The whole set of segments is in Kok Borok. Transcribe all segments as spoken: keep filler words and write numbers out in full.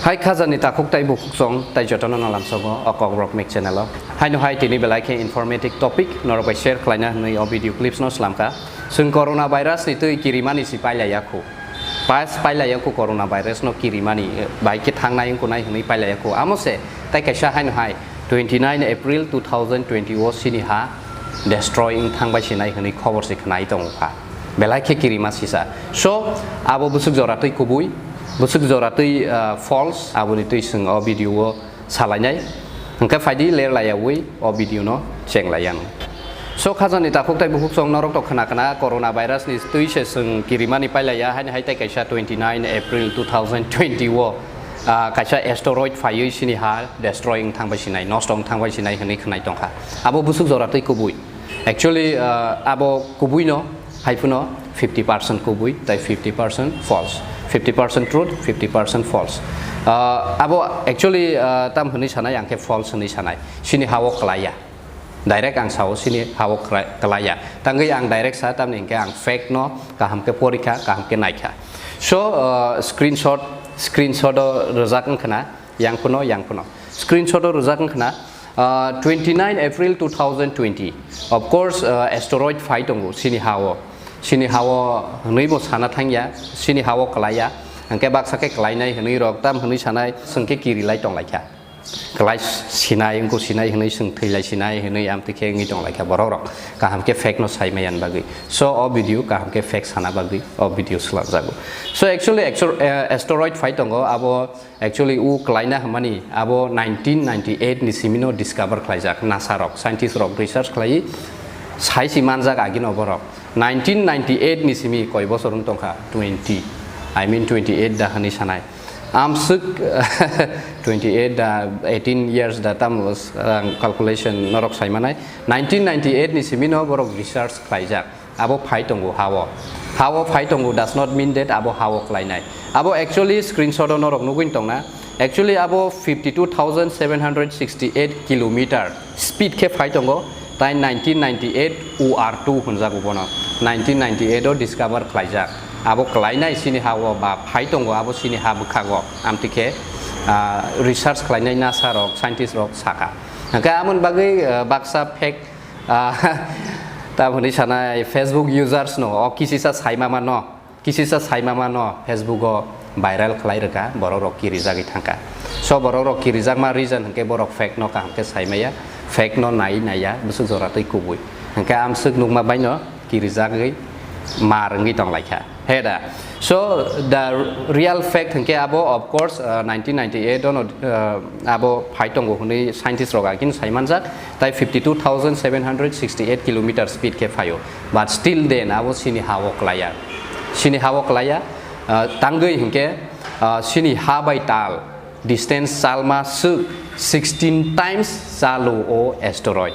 Hai khajani takhuk tai bukhuk song tai jotono no lamsogo o Kokborok Mik channel o. Haino hai tini belai khe informative topic norok bai share khlaina hwnwi o video clips no slamkha. Chwng corona virus ni twi kirimani si pailaiya khu. Pas pailaiya khu corona virus no kirimani, eh, bai khe thangnai wngkunai hwnwi pailaiya khu. Amo se tai kaisa haino hai twenty nine April two thousand twenty o sini ha destroy wng thangbai sinai hwnwi khobor se khnai tongo kha. Belai khe kirima sisa. So, abo bwswk jora twi kubui, bwswk jora twi, ah, false, aboni twi chwng o video o salainai. Hwnkhe phaidi ler laiyawi o video no cheng laiyang. So, khajani takhuk tai bukhuk song norok to khna khna corona virus ni twi se chwng kirimani pailaiya, haini hai tai kaisa twenty nine April two thousand twenty o, ah, kaisa asteroid phaiwi sini ha destroy wng thangbai sinai, nosto wng thangbai sinai hwnwi khnai tongkha. Abo bwswk jora twi kubui. Actually, uh, abo kubui no, hai phano fifty percent kubui, tai fifty percent false. Fifty percent truth, fifty percent false. Uh, abo actually, uh, tam hwnwi sanai, ang khe false hwnwi sanai. Sini ha-o klaiya. Direct ang sao, sini ha-o klai-, klaiya. Tangwi ang direct sa, tamni hwnkhe ang fact no kaham khe porikha, kaham khe naikha. So, uh, screenshot, screenshot o rwjak wngkhna, yang phano, yang phano. Screenshot o rwjak wngkhna, uh, twenty nine April two thousand twenty. Of course, uh, asteroid phai tongo sini ha-o. Sini ha-o hwnwi bo sana thangya, sini ha-o klaiya. Hwnkhe baksa khe klainai hwnwi rok tam hwnwi sanai, chwng khe kirilai tonglaikha. Klai sinai, wngkuk sinai hwnwi chwng thwilai sinai hwnwi amtwi khe wngwi tonglaikha borok rok. Kaham khe fact no sai maya bagwi. So, o video kaham khe fact sana bagwi o video swlamjago. So, actually, actu-, eh, asteroid phai tongo, abo actually, u klaina hwnmani abo nineteen ninety eight ni simi no discover khlaijak NASA rok, scientist rok research khlaiwi saisi manjak agini borok. Nineteen ninety eight ni simi koi bosor wng tongkha? Twenty, I mean twenty eight da hwnwi sanai. Amswk twenty eight da, eighteen years da, tamo, ang calculation norok sai manai. Nineteen ninety eight ni simi no borok research khlaijak. Abo phai tongo ha-o. Ha-o phai tongo does not mean that abo ha-o klainai. Abo actually screenshot o norok nugwi tongna. Actually abo fifty two thousand seven hundred sixty eight kilometer speed khe phai tongo. Tai nineteen ninety eight U R two hwnjago bono. Nineteen ninety eight o discover khlaijak. Abo klainai sini ha-o ba phai tongo abo sini ha bwkhago. Amtwi khe, ah, research khlainai NASA rok, scientist rok sakha. Hwnkhe amoni bagwi, ah, baksa fact Ah, ta hwnwi sanai Facebook users no o kisisa saimama no, kisisa saimama no Facebook o viral khlai rwkha, borok rok kirijagwi thangkha. So borok rok kirijakma reason hwnkhe borok fact no kaham khe saimaya, fact no nai naiya, bwswk jora twi kubui. Hwnkhe amswk nukma bai no kirijagwi mar wngwi tonglaikha. He da. So, the real fact hwnkhe abo, of course, uh, nineteen ninety eight ono, uh, abo phai tongo hwnwi scientist rok agini sai manjak, tai fifty two thousand seven hundred sixty eight kilometer speed khe phaio. But still then, abo sini ha-o klaiya. Sini ha-o klaiya, uh, tangwi hwnkhe, uh, sini ha bai tal distance chalma swk sixteen times chalo o asteroid.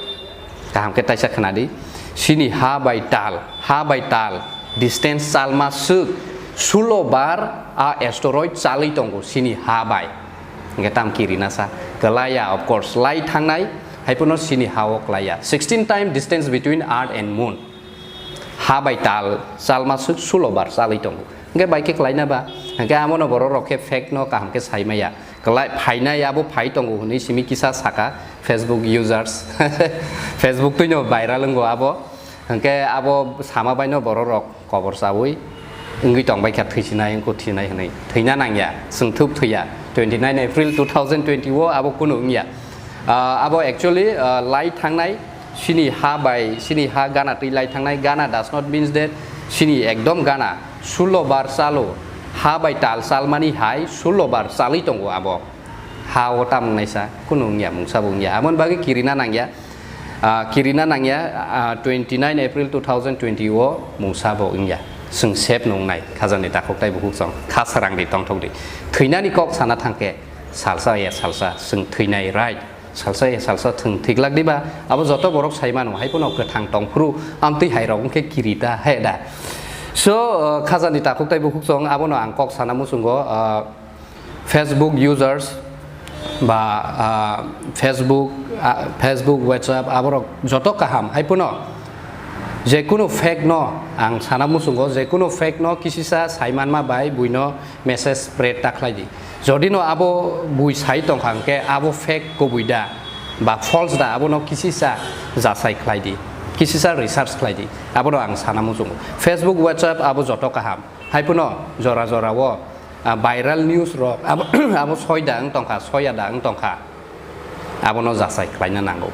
Kaham khe taisa khna di. Sini ha bai tal, ha bai tal distance chalma swk sulo bar a asteroid chalwi tongo sini ha bai. Hwnkhe tam kirina sa? Klaiya, of course, lai thangnai, hai phano sini ha-o klaiya. Sixteen time distance between Earth and Moon. Ha bai tal chalma swk sulo bar chalwi tongo. Hwnkhe bai khe klaina ba? Hwnkhe amono borok rok khe fact no kaham khe sai maya. Klai phainai abo phai tongo hwnwi simi kisa saka Facebook users. Facebook twino viral wngo abo. Hwnkhe abo sama baino borok rok kobor chawi wngwi tongbai kha, thwisinai wngkha, thwinai hwnwi. Thwina nangya, chwng thup thwiya. Twenty nine April two thousand twenty o abo kunu wngya. Ah, abo actually, ah, lai thangnai sini ha bai, sini ha gana twi lai thangnai. Gana does not means that sini ekdom gana. Sulo bar chalo, ha bai tal chalmani hai sulo bar chalwi tongo abo. Ha-o tam wngnaisa, kunu wngya, mungsa bo wngya. Amoni bagwi kirina nangya. Ah, kirina nangya, ah, twenty nine April two thousand twenty o mungsa bo wngya. Chwng safe no wngnai, khajani takhuk tai bukhuk song. Kha srang di, tongthok di. Thwinani kok sana thangkhe, salsa ya salsa, chwng thwinai right. Salsa ya salsa thwng thiklak diba, abo joto borok sai mano, hai phano kwthang tongphuru, amtwi hai rok wngkhe kirita, he da. So, uh, khajani takhuk tai bukhuk song, abono ang kok sana muchungo, uh, Facebook users ba, ah, Facebook, ah, Facebook, WhatsApp, aborok joto kaham. Hai phano jekunu fact no ang sana muchungo, jekunu fact no kisisa sai manma bai buino message spread ta khlai di. Jodi no abo bui sai tongkha hwnkhe abo fake kubui da ba false da, abono kisisa jasai khlai di, kisisa research khlai di, abono ang sana muchungo. Facebook, WhatsApp abo joto kaham, haiphano jora jora o, ah, viral news rok abo, abo soi da wng tongkha, soya da wng tongkha. Abono jasai khlaina nango.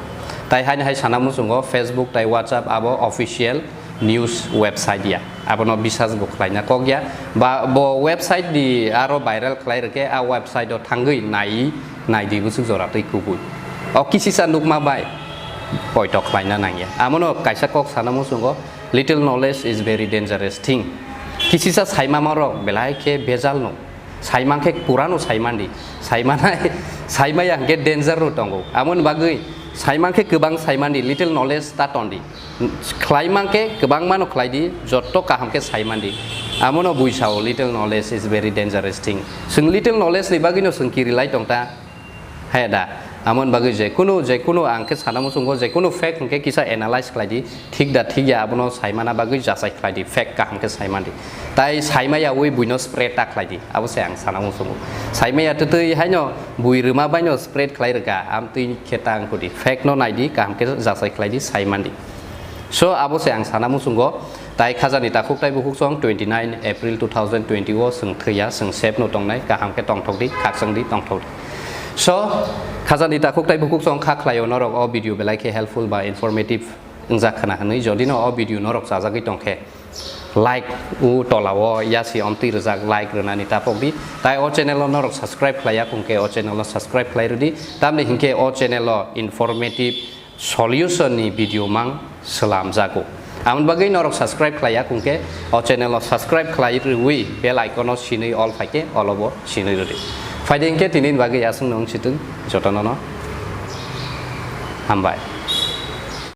Tai haino hai sana muchungo, Facebook tai WhatsApp abo official news website ya. Abono bisas bo khlaina kok ya. Ba bo website ni aro viral khlai rwkhe a website o thangwi nai, nai di bwswk jora twi kubui. O kisisa nukma bai poito khlaina nangya. Amono kaisa kok sana muchungo, "Little knowledge is very dangerous thing." Kisisa saimama rok belai khe bejal no. Saimankhe purano saimandi, saimanai, saimaya hwnkhe danger rok tongo. Amoni bagwi saimankhe kwbang saimandi, little knowledge ta tondi. Khlaimankhe kwbangmano khlaidi, jotto kaham khe saimandi. Amono bui sao, "Little knowledge is very dangerous thing." Chwng little knowledge ni bagwino chwng kirilai tongta. Haya da, amoni bagwi je kunu, je kunu ang khe sana muchungo, je kunu fact hwnkhe kisa analyze khlai di, thik da thik ya, abono saimana bagwi jachai khlai di, fact kaham khe saimani. Tai saimaya wi buino spread ta khlai di, abo se ang sana muchungo. Saimaya twtwi haino bui rwma baino spread khlai rwkha, amtwi khe ta wngkudi, fact no nai di, kaham khe jachai khlai di, saimani. So, abo se ang sana muchungo, tai khajani takhuk tai bukhuk song twenty nine April two thousand twenty o chwng thwiya, chwng safe no tongnai, kaham khe tongthok di, khakchang di, tongthok di. So, khajani takhuk tai bukhuk song kha khlaio norok o video belai khe helpful ba informative wngjak khna hwnwi, jodi no o video norok chajagwi tongkhe, like u tola o yasi omtwi rwjak like rwnani tapok di, tai o channel o norok subscribe khlaiya kungkhe o channel o subscribe khlai rwdi, tamni hinkhe o channel o informative solution ni video mang slam jago. Amoni bagwi norok subscribe khlaiya kungkhe o channel o subscribe khlai rwi bell icon o sinwi all phaikhe all o bo sinwi rwdi. Phaidi hinkhe tini bagwi aswk no wng situng jotono no hambai.